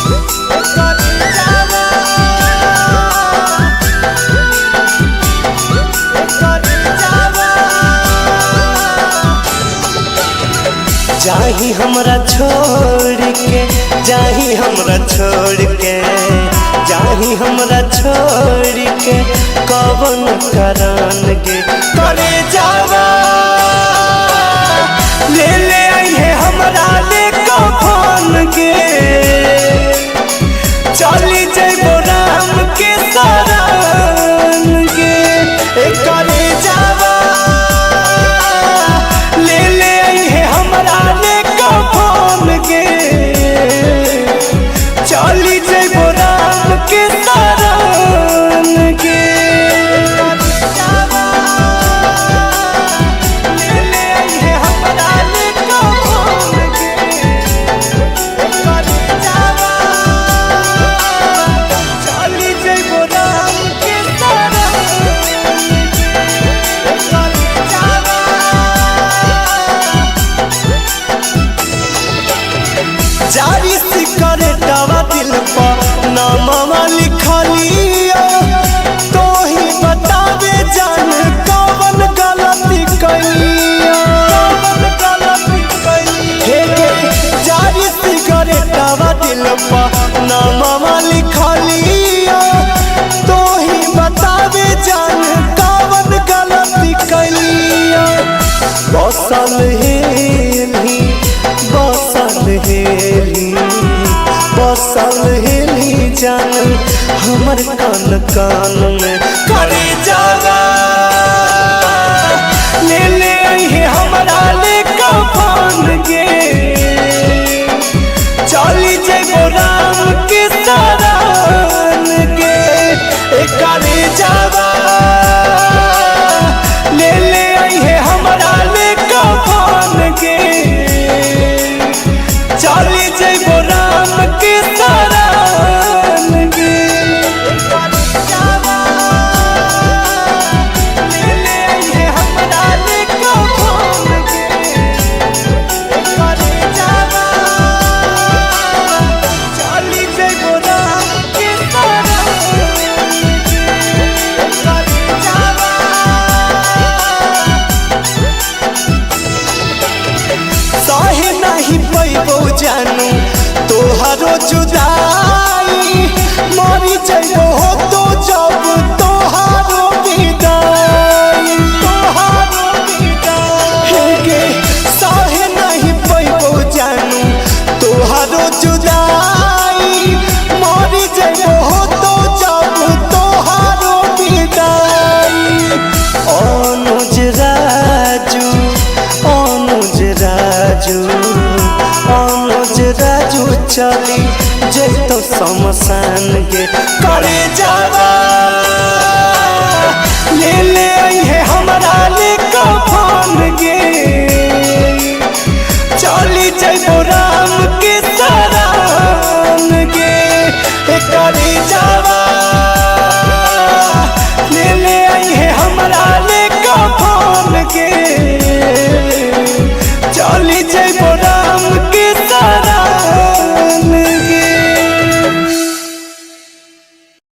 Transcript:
करे जावा, करे जावा। जाही हमरा छोड़ के, जाही हमरा छोड़ के, जाही हमरा छोड़ के कवन करान गे। करे जावा ले ले आइहे हमरा ले कफन गे, चली जइबो राम के शरण गे। ए करे जावा ले ले आइहे हमरा ले कफन गे, चली जइबो राम के शरण गे। ले ले आइहे हमरा ले कफन गे, करे जावा, चली जइबो राम के शरण गे, करे जावा। जारी सिकरेटवा दिल पर नामवा लिखलियो, तो ही बतावे जान कवन गलती कइलियो, कवन गलती कइलियो। हे गे जारी सिकरेटवा दिल पर नामवा लिखलियो, तो ही बतावे जान कवन गलती कइलियो। बसल हेली, बसल हेली, बसल हेली जान हमर कान कान में। करे जावा ले ले आइहे हमरा ले कफन गे, चली जइबो राम के शरण गे। ए करे जावा ले ले आइहे हमरा ले कफन गे, चली जइबो राम के शरण गे। करे जावा ले ले आइहे हमरा ले कफन गे, करे जावा, चली जइबो राम के शरण गे, करे जावा। सहे नहीं पैबो जानू तोहरो जुदाई, मरी जइबो हो तो जब तोहारो विदाई, तोहारो विदाई। हे गे सहे नहीं पैबो जानू तोहारो जुदाई, मरी जइबो हो तो जब तोहारो विदाई। अनुज राजू, अनुज राजू, अनुज राजू चली जैतो शमशान गे। करे जावा ले ले आइहे हमरा ले कफन गे, चली जइबो